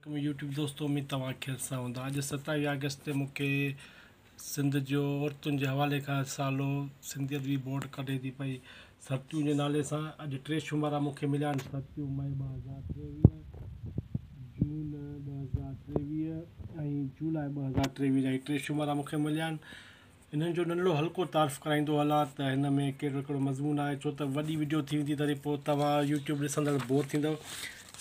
YouTube دوستو اميد توهان خير سان هوندا اڄ 27 آگسٽ تي مونکي سنڌ جو عورتن جي حوالي کان رسالو سنڌي ادبي بورڊ ڪڍي ٿي پئي سرتيون جي نالي سان اڄ ٽي شمارا مونکي مليا آهن سرتيون مئي 2023، جون 2023 ۽ جولاء 2023 جا هي ٽي شمارا مونکي مليا آهن. انهن جو ننڍڙو هلڪو تعارف ڪرائيندو هلان ته هن ۾ ڪهڙو ڪهڙو مضمون آهي ڇو ته وڏي وڊيو ٿي ويندي تڏهن پوء توهان يوٽيوب ڏسندڙ بور ٿيندؤ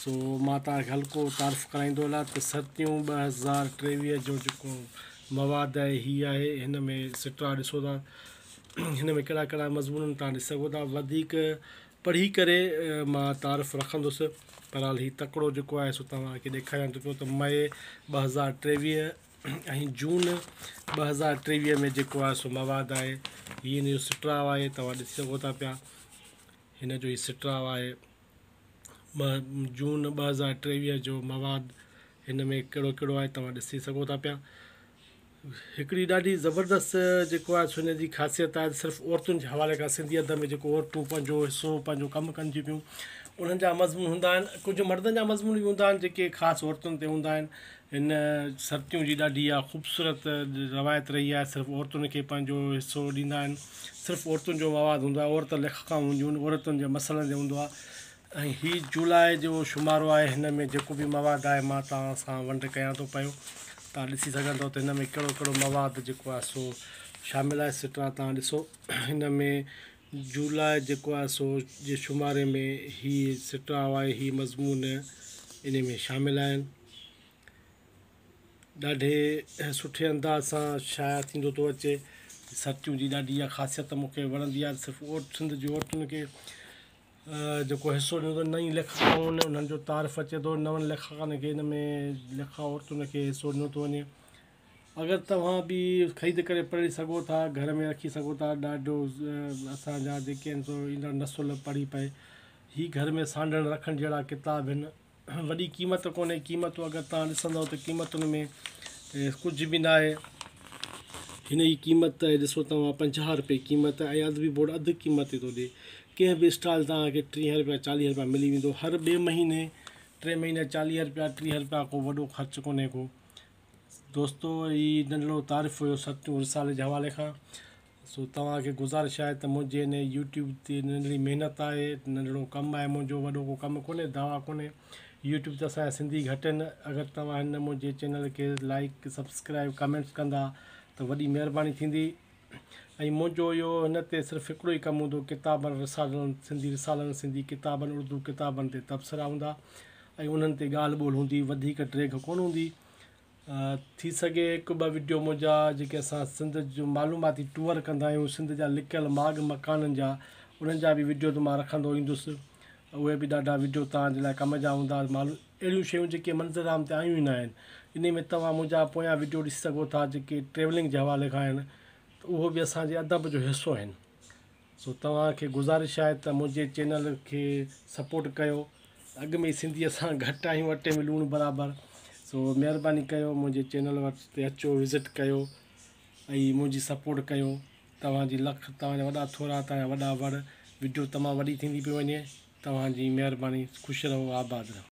سو مان توهان کي هلڪو تعارف ڪرائيندو هلان ته سرتيون 2023 جو جيڪو مواد آهي هي آهي هن ۾ سٽا ڏسو ٿا هن ۾ ڪهڙا ڪهڙا مضمون توهان ڏسي سگهو ٿا وڌيڪ پڙهي ڪري مان تعارف رکندس بهرحال هي تڪڙو جيڪو آهي سو توهان کي ڏيکاريان ٿو پيو ته مئي 2023 ۽ جون 2023 ۾ جيڪو آهي سو مواد آهي. هي هن جو سٽراء آهي توهان ڏسي سگهو ٿا پيا هن جو هي سٽراء آهي جون 2023 جو مواد هن ۾ ڪهڙو ڪهڙو آهي توهان ڏسي سگهو ٿا پيا. هڪڙي ڏاڍي زبردست جيڪو آهي سو هن جي خاصيت آهي صرف عورتن جي حوالي کان سنڌي ادب ۾ جيڪو عورتون پنهنجو حصو پنهنجو ڪم ڪن ٿيون پيون انهن جا مضمون هوندا آهن ڪجهه مردن جا مضمون به هوندا آهن جيڪي خاص عورتن تي هوندا آهن هن سرتيون جي ڏاڍي اها خوبصورت روايت رهي آهي صرف عورتن کي پنهنجو حصو ڏيندا آهن صرف عورتن جو مواد هوندو آهي عورت ليکڪائون هونديون آهن عورتن جي مسئلن تي هوندو آهي ۽ هي جولاء جو شمارو آهي هن ۾ جيڪو به مواد آهي مان توهان سان ونڊ ڪيان ٿو پيو توهان ڏسي سگهندو ته هن ۾ ڪهڙو ڪهڙو مواد جيڪو آهي سو شامل آهي سٽرا توهان ڏسو هن ۾ جولاء جيڪو آهي سو جي شماري ۾ هي سٽراء آهي هي مضمون ان ۾ شامل آهن ڏاڍي سٺي انداز سان شايع ٿيندو ٿو اچي. سرتيون جي ڏاڍي اها خاصيت مون کي وڻندي آهي صرف سنڌ جي عورتن کي جيڪو حصو ڏنو اٿن نئين ليکڪائون انهن جو تعارف اچي ٿو نون ليکڪن کي ان ۾ ليکڪا عورتن کي حصو ڏنو ٿو وڃي اگر توهان به خريد ڪري پڙهي سگهو ٿا گهر ۾ رکي سگهو ٿا ڏاڍو اسان جا جيڪي آهن سو ايندڙ نسل پڙهي پئي هي گهر ۾ سانڍڻ رکڻ جهڙا ڪتاب آهن وڏي قيمت ڪونهي قيمتون اگر توهان ڏسندؤ ته قيمتن ۾ ڪجهه به ناهي هن جي قيمت ڏسو توهان 50 روپيه قيمت ۽ ادبي بورڊ اڌ قيمت تي ٿو ڏي ڪنهن به اسٽال توهان کي 30 روپيا 40 روپيا ملي ويندو هر ٻئي مهيني ٽي مهينا 40 روپيا 30 روپيا ڪو وڏو خرچ ڪونهي ڪو دوستو هي ننڍڙو تعارف هيو سرتيون رسالي جي حوالي کان سو توهان کي گذارش آهي ته منهنجي هن يوٽيوب تي ننڍڙي محنت آهي ننڍڙو ڪم آهي منهنجو وڏو ڪو ڪم ڪونهي دعويٰ ڪونهي يوٽيوب تي اسان جا سنڌي گهٽ آهن اگر توهان هن منهنجي چينل کي لائڪ سبسڪرائب ڪمينٽس ڪندا ته وڏي مهرباني ٿيندي ۽ منهنجو اهو هن تي صرف هڪڙو ئي ڪم هوندو ڪتابن رسالن سنڌي رسالن سنڌي ڪتابن اردو ڪتابن تي تبصرا هوندا ۽ انهن تي ڳالهه ٻولهه هوندي وڌيڪ ڊيگهه ڪونه هوندي ٿي سگهي هڪ ٻه وڊيو منهنجا جيڪي اسان سنڌ جو معلوماتي ٽوئر ڪندا آهيون سنڌ جا لڪيل ماڳ مڪانن جا انهن جا به وڊيو ته مان رکندو ايندس اهي به ڏاڍا وڊيو توهان جي لاء ڪم جا هوندا معلوم اهڙيون شيون جيڪي منظر عام تي آيون ئي نه آهن انهي ۾ توهان منهنجا پويان وڊيو ڏسي سگهو ٿا جيڪي ٽريولنگ جي حوالي کان آهن ته اهو به اسان جي ادب جو حصو آهن سو توهان کي گذارش آهي ته منهنجي چينل کي سپورٽ ڪيو اڳ ۾ ئي سنڌي اسان گهٽ آهيون اٽي ۾ لوڻ برابر سو مهرباني ڪيو منهنجي چينل وٽ تي اچو وزٽ ڪيو ۽ منهنجي سپورٽ ڪيو توهان جي لک توهان جا وڏا ٿورا توهان جا وڏا وڙ وڊيو تمام وڏي ٿيندي پئي وڃي توهان جي مهرباني خوش رهو آباد رهو.